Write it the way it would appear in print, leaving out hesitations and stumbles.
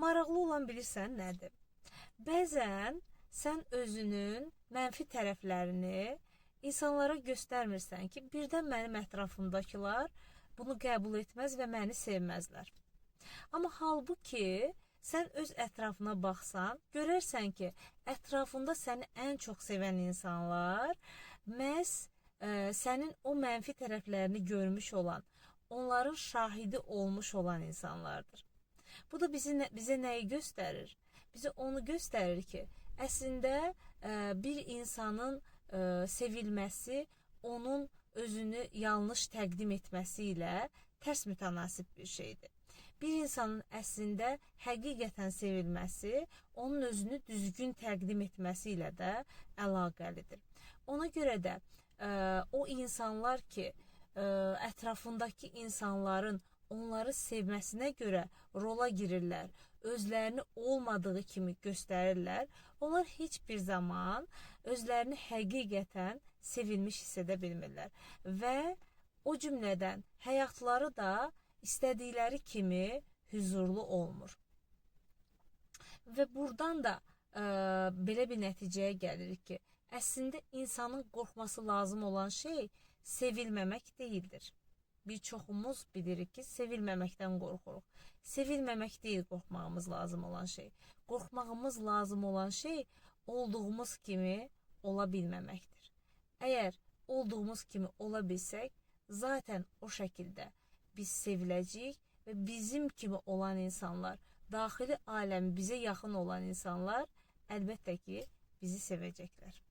Maraqlı olan bilirsən nədir? Bəzən sən özünün mənfi tərəflərini insanlara göstərmirsən ki, birdən mənim ətrafımdakılar bunu qəbul etməz və məni sevməzlər. Amma halbuki sən öz ətrafına baxsan, görərsən ki, ətrafında səni ən çox sevən insanlar məhz sənin o mənfi tərəflərini görmüş olan, onların şahidi olmuş olan insanlardır. Bu da bizə nəyi göstərir? Bizə onu göstərir ki, əslində bir insanın sevilməsi onun özünü yanlış təqdim etməsi ilə tərs mütənasib bir şeydir. Bir insanın əslində həqiqətən sevilməsi onun özünü düzgün təqdim etməsi ilə də əlaqəlidir. Ona görə də o insanlar ki, ətrafındakı insanların onları sevməsinə görə rola girirlər, özlərini olmadığı kimi göstərirlər, onlar heç bir zaman özlərini həqiqətən sevilmiş hiss edə bilmirlər və o cümlədən həyatları da istədikləri kimi hüzurlu olmur. Və buradan da belə bir nəticəyə gəlirik ki, əslində insanın qorxması lazım olan şey sevilməmək deyildir. Bir çoxumuz bilirik ki, sevilməməkdən qorxuruq. Sevilməmək deyil qorxmağımız lazım olan şey. Qorxmağımız lazım olan şey olduğumuz kimi ola bilməməkdir. Əgər olduğumuz kimi ola bilsək, zaten o şəkildə biz seviləcəyik və bizim kimi olan insanlar, daxili aləmi bizə yaxın olan insanlar əlbəttə ki, bizi sevəcəklər.